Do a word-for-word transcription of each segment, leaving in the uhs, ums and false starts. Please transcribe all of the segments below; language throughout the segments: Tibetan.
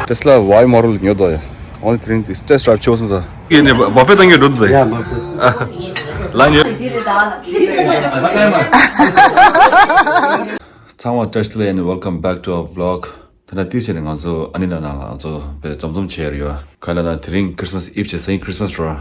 Tesla Y model ཉོ་དོ་ཡ། འོན་ཏེ་དེ་རིང་དེ་test drive ཆོག་སོང་ས། ཡིན་ནི་བ་ཕེ་བཏང་གི་འགྲོ་འདུག་ཡ། ལ་ཉོ། ཚང་མ་བཀྲ་ཤིས་བདེ་ལེགས། Welcome back to our vlog. ད་ལྟ་དེ་བྱས་ནས་ང་ཚོ་ཨ་ནི་ལ་ན་ལ་ང་ཚོ་དཔེ་འཛོམས་འཛོམས་བྱས་ཡོད། ག་ལ་ན་དེ་རིང་Christmas Eve བྱས། སང་ཉིན་Christmas རེད།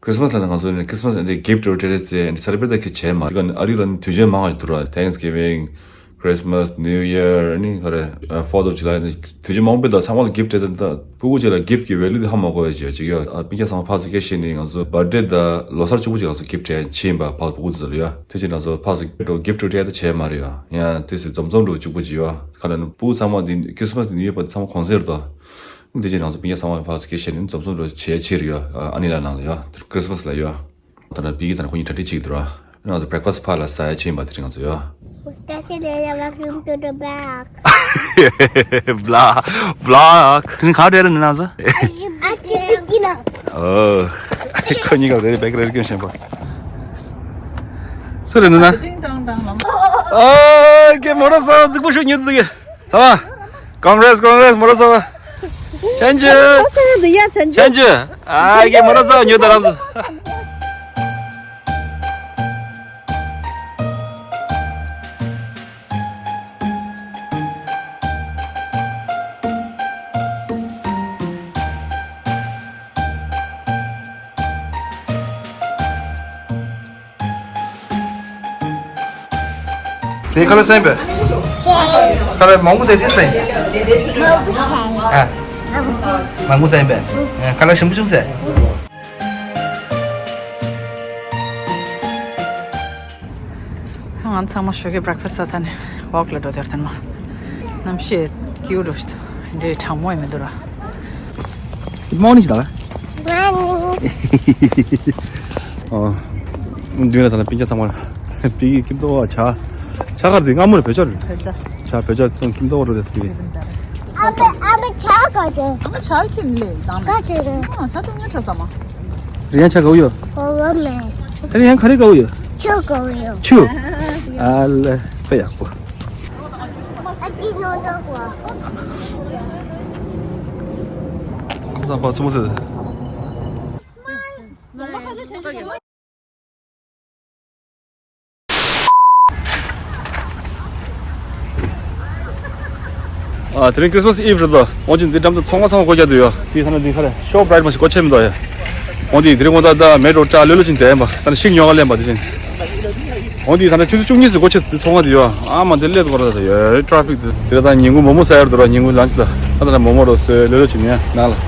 Christmas ལ་ང་ཚོ་ནི་Christmas འདི་gift འདི་རེད་ཟེར་འདི་celebrate ད་གི་བྱས་མ་རེད། ཨ་རི་ལ་ནི་དུས་ཆེན་མང་ང་ཞིག་འདུག་ར། Thanksgiving, Christmas, New Year ནི་ག་རེ། Fourth of July ནི་དུས་ཆེན་མང་པོ་འདུག་ཚང་མ་ལ་gift རེད། ད་སྤུ་གུ་ཅིག་ལ་gift གི་value འདི་ཧ་མ་གོ་བའི་ཅིག་ཅིག་ཡོད། ཨ་སྤུན་ཀྱག་ཚང་མ་ཕར་ཚུར་སྐད་བཤད་ནི་ང་ཚོ་birthday དང་ལོ་གསར་གཅིག་པུ་ཅིག་ང་ཚོ་gift སྤྲད་ཕྱིན་པ་ཕར་སྤུ་གུ་ཚོ་ལ་ཡོད། དེ་ཕྱིན་ང་ཚོ་ཕར་ཚུར་gift gift སྤྲད་ད་བྱས་མ་རེད་ཡ། ཡང་དེ་སི་འཛོམས་འཛོམས་འགྲོ་གཅིག་པུ་ཅིག་ཡོད། ག་ལ་ནི་སྤུ་གུ་ཚང་མ་འདི་Christmas འདི་ཉོས་པ་ཚང་མ་གོང་ཚད་རེད་དོ། དེ་རྗེས་ང་ཚོ་སྤུན་ཀྱག་ཚང་མ་ཕར་ཚུར་སྐད་བཤད་ནས་འཛོམས་འཛོམས་འགྲོ་བྱེད་ཕྱིར་ཡོད། ཨ་ནི་ལ་ནང་ལ་ཡོད། དེར་Christmas ལ་ཡོད། ད་ནི་སྤུན་ཀྱག་ད་ནི་ཁོ་གཉིས་གྲ་སྒྲིག་བྱེད་ཀྱི་འདུག་ར། ང་ཚོ་breakfast ཕར་ལ་ཟ་ཡ་ཕྱིན་པ་དེ་རིང་ང་ཚོ་ཡོད། Welcome to the back. Vlog, vlog. དེ་རིང་ག་རེ་རེད་ནི་ང་ཚོ། ཨོ། ཁོ་གཉིས་ཀ་རེ་རེ་བེག་རེ་རེ་སྐྱོན་བཞིན་པ། སུ་རེད་ནི་ན། ཨོ་ཀེ་མོ་ར་ས་རྫིག་པོ་ཤོད་ཉོ་འདུག་གི། ཚ་བ། Congrats, congrats, མོ་ར་ཚ་བ། ཆན་ཅུ། ཆན་ཅུ། ཨ་ཀེ་མོ་ར་ཚ་བ་ཉོ་ད་རང་ཚོ། དེ་ཁ་ལག་སེམས་པས། ཁ་ལག་མང་པོ་ཟས་དེ་སེམས། མང་པོ་ཟས། ཨ། མང་པོ་ཟས་པས། ཁ་ལག་ཞིམ་པོ་བྱུང་ཟས། ང་ཚང་མ་ཞོགས་ཀས་breakfast ཟ་ས་ནས་walk ལ་འགྲོ་དེར་ཐོན་མ། གནམ་གཤིས་སྐྱིད་པོ་འདྲ་ཞིག་འདུག་འདྲའི་གྲང་མོ་ཡང་མི་འདུག་ར། Good morning ཞིག་དང་། Morning. ཨོ། མདུན་ལ་ད་ལ་སྤུན་ཀྱག་ཚང་མ་ལ་སྤུ་གུ་ཀིམ་ཏོ་བ་ཇ། ཇ་ག་རེ་འདི་སྔ་མོ་རེད། བོད་ཇ་རེད། བོད་ཇ། ཇ་བོད་ཇ་དང་ཀིམ་ཏོ་བ་རོ་དེ་སྤུ་གུ། ཨ་ཕ་ཨ་ཕ་ཇ་ག་དེ། ཨ་ཕ་ཇ་ཁྱེར་ལེ་དང་། ག་དེ་རེད། ཨ་ཇ་དང་ང་ཁྲ་ས་མ། རེད། ཡང་ཇ་ག་བོ་ཡོད། ག་བོ་མེད། ཨ་རེད། ཡང་ག་རེ་ག་བོ་ཡོད། ཆུ་ག་བོ་ཡོད། ཆུ། ཨ་ལེ་དཔེ་ཡག་པོ། ཁོ་ཚང་པ་ཚོ་མོ་ཟེར། ཨ་དེ་རིང་Christmas Eve རེད་དོ། འོན་ཀྱང་འདི་འགྲམ་དུ་ཚོང་ཁང་ཚང་མ་སྒོ་རྒྱག་དུ་ཡོད། དེ་ཐ་ན་འདི་ཁ་ལ་Shoprite མ་ཞིག་སྒོ་ཕྱེ་མི་འདུག་ཡ། འོན་ཏེ་དེ་རིང་ངོ་ད་ད་མེ་ཏྲོ་ཏྲ་ལོ་ལོ་ཅིག་དེ་ཡིན་པ་ད་ནི་ཤིང་ཉོ་ག་ལེན་པ་དེ་བཞིན། འོན་ཏེ་ད་ནི་ཆུ་ཚོད་བཅུ་གཉིས་སུ་སྒོ་ཕྱེ་ཚོང་ཁང་དེ་ཡོད། ཨ་མ་དེ་སླེབས་འདུག་པ་ད་ཡོད་traffic དེ། དེ་ལ་ད་ཉིན་གུང་མོག་མོག་ཟ་ཡར་འདུག་ར། ཉིན་གུང་lunch ལ་ད་ད་ལ་མོག་མོག་རོ་སོས་ལོ་ལོ་ཅིག་ནས་ནང་ལ་ཡ།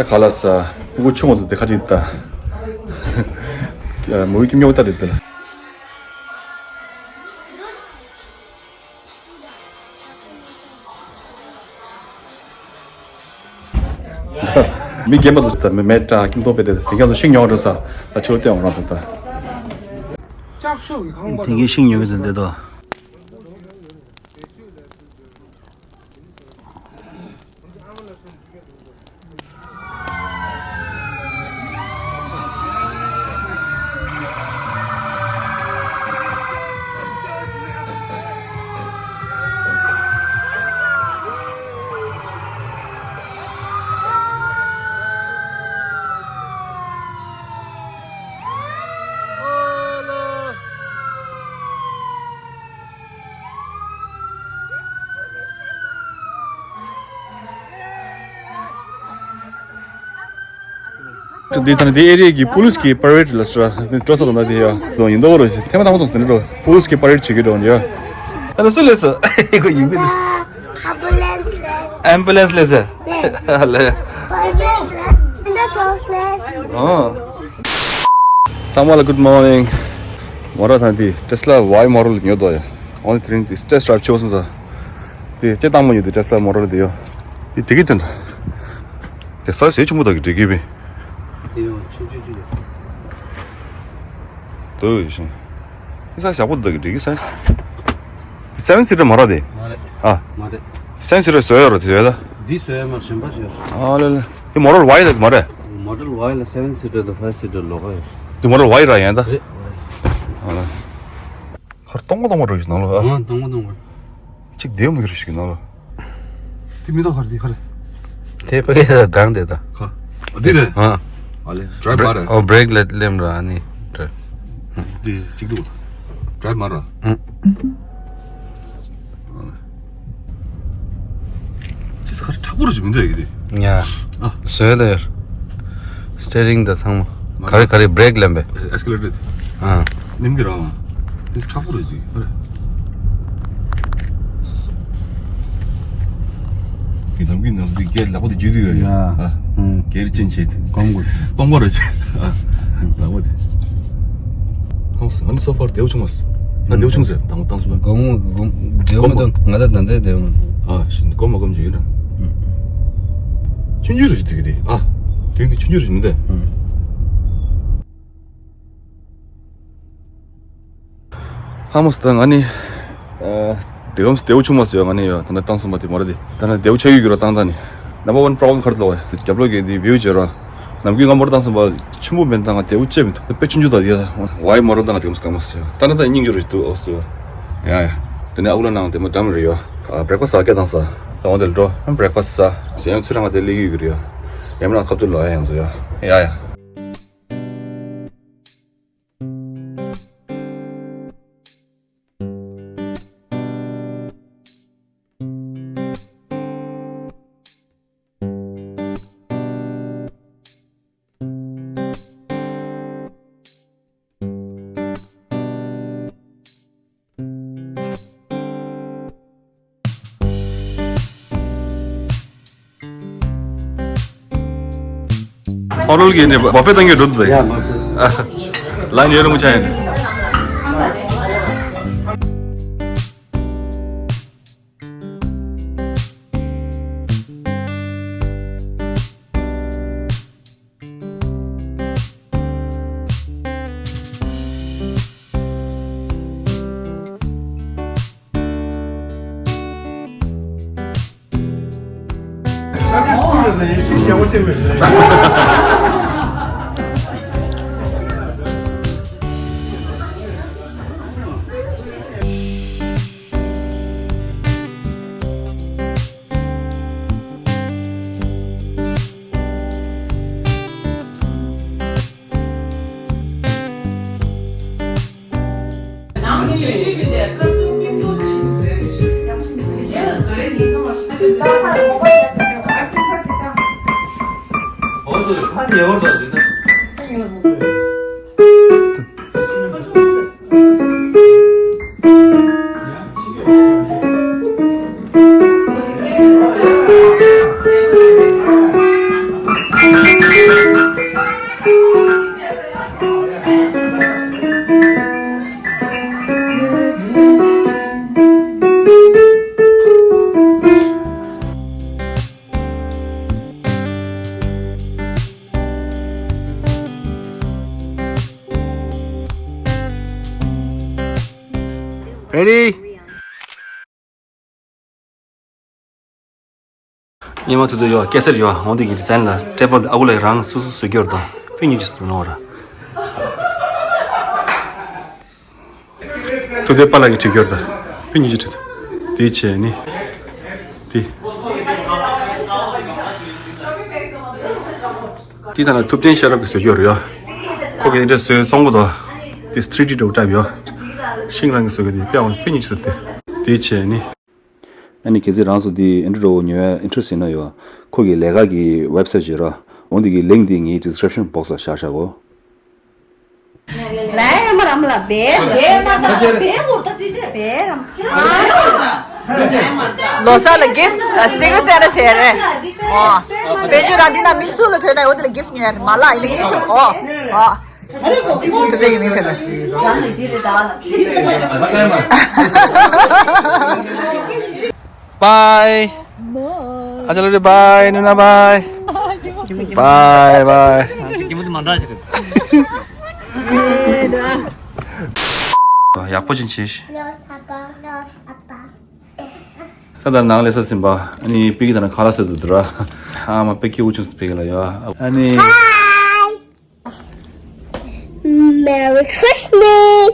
ད་ག་ལ་ས་སྤུ་གུ་ཆུང་བ་ཚོ་དེ་ཁ་ཅིག་ད་མོ་ཡི་ཀིམ་ཉོ་ད་དེ་དེ་ལ། མི་རྒན་པ་ཚོ་ད་མེ་མེ་ཏྲ་ཀིམ་ཏོ་པེ་དེ་དེ་ག་ཚོ་ཤིང་ཉོ་འགྲོ་ས་ད་ཆུ་ལོ་སྟོན་འོང་རང་ཚོ་ད། དེང་གི་ཤིང་ཉོ་གི་ཚོ་འདི་དོ། འདི་ད་ནི་འདི་ཨེ་རི་ཡ་གི་པུ་ལིས་ཀྱི་པ་རེ་ཌི་ལ་སྲ་འགྲོ་ས་དང་ད་དེ་ཡ་དོན་ཡིན་མདོག་རོ་ཞིག་ཐེངས་མ་དང་པོ་དང་ཟེར་ནི་འགྲོ་པུ་ལིས་ཀྱི་པ་རེ་ཌི་བྱེད་ཀྱི་འགྲོ་ཡ། ད་ནི་སུ་ལས་སུ་ཨེ་གོ་ཡིན་པས། Ambulance ལས་ཟེར། ལས། ཨོ། ཚང་མ་ལ་good morning། མོ་ར་ཐང་དེ་ཊེ་སི་ལ་ཝའི་མོ་ཌེལ་ཉོ་དོ་ཡ། འོ་དེ་རིང་དེ་ཊེ་སི་ཊི་ཌ་རའེབ་བྱོས་སོང་ས། དེ་ཅེ་དང་མོ་ཡོད་དེ་ཊེ་སི་ལ་མོ་ཌེལ་དེ་ཡོ། དེ་དེ་གི་དོན་དུ། དེ་ས་ཟེ་ཆུང་མོ་དག་གི་དེ་གི་བི། དེ་ཡོ་ཆུང་ཆུང་ཆུང་། དོ་ཡོ་ཤིང་། དེ་ས་ཞག་པོ་དག་གི་དེ་གི་ས། སེ་ཝན་སི་ཊར་མ་ར་དེ། མ་རེད། ཨ། མ་རེད། སེ་ཝན་སི་ཊར་བཟོ་ཡོད་རོ་དེ་ཡོད་ད། འདི་བཟོ་ཡོད་མ་གཞན་པ་བཟོ་ཡོད། ཨ་ལེ་ལེ། དེ་མོ་ཌེལ་ཝའི་ལ་མ་རེད། མོ་ཌེལ་ཝའི་ལ་སེ་ཝན་སི་ཊར་དང་ཕའི་བི་སི་ཊར་ལོགས་ཡོད། དེ་མོ་ཌེལ་ཝའི་ར་ཡན་ད། རེད། ཨ་ལེ། ཁར་སྟོང་པ་སྟོང་པ་འགྲོ་ཞིག་ནང་ལོ་ཨ། ཨ་སྟོང་པ་སྟོང་པ། གཅིག་བསྡད་མི་རུ་ཞིག་ནང་ལོ། དེ་མི་ཐོག་ཁར་དེ་ཁར། དེ་ཕ་གི་ད་གང་དེ་ད། ཁ། ཨ་འདི་རེད། ཨ། ཨ་ལེ་ཌ་རའེབ་མ་ར། ཨོ་བྷི་རེག་ལེ་ལེམ་ར་ཨ་ནི། ཌ་རའེབ། དེ་གཅིག་འདུག་ཌ་རའེབ་མ་ར། ཨ། ཅི་ས་ཁར་མཁྲེགས་པོ་རུ་ཅིག་མི་འདུག་ཡ་གི་དེ། ཡ། ཨ། བཟོས་ད་ཡར། སི་ཊི་ཡ་རིང་དང་ཚང་མ། མ་ག་རེ་ག་རེ་བྷི་རེག་ལེམ་པས། ཨེ་སི་ཀེ་ལེ་ཊར་དེ། ཨ། ནིམ་གི་རང་། དེ་མཁྲེགས་པོ་རེད་ཅིག་ཧ་རེ། གི་དམ་གི་ནང་དུ་སྒེར་ལག་པ་དེ་འཇུས་དུས་ཡོད་ཡ། ཨ། ཨང་། སྒེར་ཅན་བྱེད་དུ། གོམ་དགོས། སྟོང་པ་རེད་ཅིག་ཨ། ལག་པ་དེ། ཧང་སང་ཨ་ནི་སོ་ཕར་དེའུ་ཆུང་མ་སོ། ཨ་དེའུ་ཆུང་ཟེར་དང་དང་སོ་ཕར། གོམ་གོམ་དེའུ་མ་དང་ང་ད་ད་འདྲེ་དེའུ་མ། ཨ་ཤིན་གོམ་མ་གོམ་ཅིག་ཡོད་ར། ཆུང་ཆུང་རེད་ཅིག་དེ་གི་དེ། ཨ། དེ་དེ་ཆུང་ཆུང་རེད་ཅིག་མི་འདུག་ཧ་མོ་སི་ད་ང་ནི། ཨ། དེའུ་དེའུ་ཆུང་མ་སོ་ཡ་ང་ནི་ཡ་ད་ནི་བཏང་སོང་པ་དེ་མོ་ར་དེ། ད་ནི་དེའུ་ཆ་ཡུ་གུ་ར་བཏང་ད་ནི། Number one problem ཁར་ལོ་ཡ། རྒྱབ་ལོགས་ཀྱི་དེ་བིའུ་བྱེད་ར། ནམ་རྒྱུན་ང་མོ་ར་བཏང་སོང་པ་ཆེན་པོ་མེད་ད་ང་དེའུ་ཆེ་མི་ཐུབ་དཔེ་ཆུང་ཆུང་ད་དེ་ད། ཝའི་མོ་ར་ད་ང་དེའུ་སྐམ་མ་སོ་ཡ། ད་ནི་ད་སྙིང་རྗེ་རེད་འདུག་ཨོ་སོ་ཡ། ཡ་ཡ། དེ་ནི་ཨ་ཁུ་ལ་ནང་དེ་མོ་འགྲམ་རེད་ཡ། བྷི་རེག་ཕ་སི་ཊི་ཟ་སྐད་བཏང་ས། ད་འོ་དེ་འགྲོ་བྷི་རེག་ཕ་སི་ཊི་ཟ། ཟེར་ཡང་ཚུར་རང་ང་དེ་སླེབས་ཀྱི་ཡོད་ཀྱི་རེད་ཡ། ཡང་མིན་ན་ཁ་ཐུག་ལོག་ཡ་ཡང་སོ་ཡ། ཡ་ཡ། ཨོ་རོལ་གྱི་ནི་བ་ཕེ་བཏང་གི་འགྲོ་འདུག་ཡ་མ་ཕེ། ལ་ཉེ་རུ་མི་ཆ་ཡ་ནི། Ready? ཉི་མ་དུས་ཚོད་ཡོད་སྐད་སར་ཡོད་འོང་དེ་གི་ཌི་ཛའིན་ལ་ཊེ་བལ་ཨ་ཁུ་ལ་རང་སུ་སུ་བཟོ་རྒྱུར་དང་ཕི་ཉི་ཅི་སུ་ནོ་ར། ཐུགས་བདེ་པཱ་ལགས་ཀྱིས་བྲིས་ཡོད་ད། ཕི་ཉི་ཅི་བྲིས་ད། དེ་བྱས་ནི། དེ། དེ་ད་ལ་ཐུབ་བསྟན་ཤེས་རབ་ཀྱིས་བཟོས་ཡོད་རེད་ཡ། ཁོ་གིས་འདི་འདྲ་བཟོས་གཙང་པོ་དང་། དེ་ཐི་རི་ཌི་འདྲ་བོ་བཏབ་ཡོད། ཤིང་རང་གིས་བཟོས་ཡོད་དེ་དཔེ་འོང་ཕི་ཉི་ཅི་བཟོས་ཏེ། དེ་བྱས་ནི། ཨ་ནི་གལ་སྲིད་རང་ཚོ་འདི་ཨེན་ཌི་རོ་ཉོ་ཡ་ཨིན་ཊི་རེ་སི་ཡིན་ན་ཡོད། ཁོ་གི་ལས་ཀ་གི་ཝེབ་སའིཊ་བརྗོད་ར། འོ་འདི་གི་ལིང་ཀི་འདི་ངའི་ཌི་སི་ཀི་རིབ་ཤན་བོག་སི་ལ་བཞག་བཞག་གོ། ལའི་ཨ་མ་རམ་ལ་བེ་ར། བེ་མ་ད་བེ་མོ་ད་དེ་ནས་བེ་རམ། ཨ་ཡོ། ལོ་གསར་ལ་གིཕ་སི་ཀྲེཊ་སན་ཊ་བྱས་རེད། ཨོ། དཔེར་བརྗོད་རང་འདི་ན་མིང་གསོལ་ལ་ཐོན་ན་ཡོད་དེ་ལ་གིཕ་ཉོས་མ་ལ་ཡིན་ན་སྐད་ཆ་ཨོ། ཨོ། ཐུབ་རྒྱ་ཡིན་མིན་ཐོན་ན། Bye. Acha lori bye, Nuna bye. Bye bye. ཡག་པོ་ཅིག་བྱེད་ཤིག་ད་ལྟ་ནང་ལས་ས་ཟིན་པ། ཨ་ནི་པི་ཀི་ད་ན་ཁ་ལ་ཟེར་དུ་དུ་ར། ཨ་མ་པེ་ཀི་འུ་ཆུང་སི་པེ་ཀི་ལ་ཡོད། ཨ་ནི། Merry Christmas.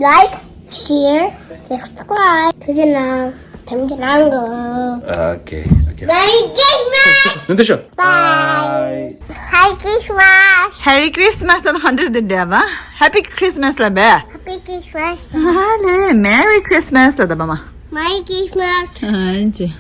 Like, share, subscribe. ཐུགས་རྗེ་གནང་། ཐུགས་རྗེ་གནང་གོ། Okay, okay. Merry Christmas. ནུ་འདི་ཤོ། Bye. Happy Christmas. Merry Christmas ལ་ཧན་ཌ་རེཌ་འདི་འདྲ་བ། Happy Christmas ལ་བས། Happy Christmas. ཨ་ལེ། Merry Christmas ལ་ད་བ་མ། Merry Christmas. ཨ་ཅེ།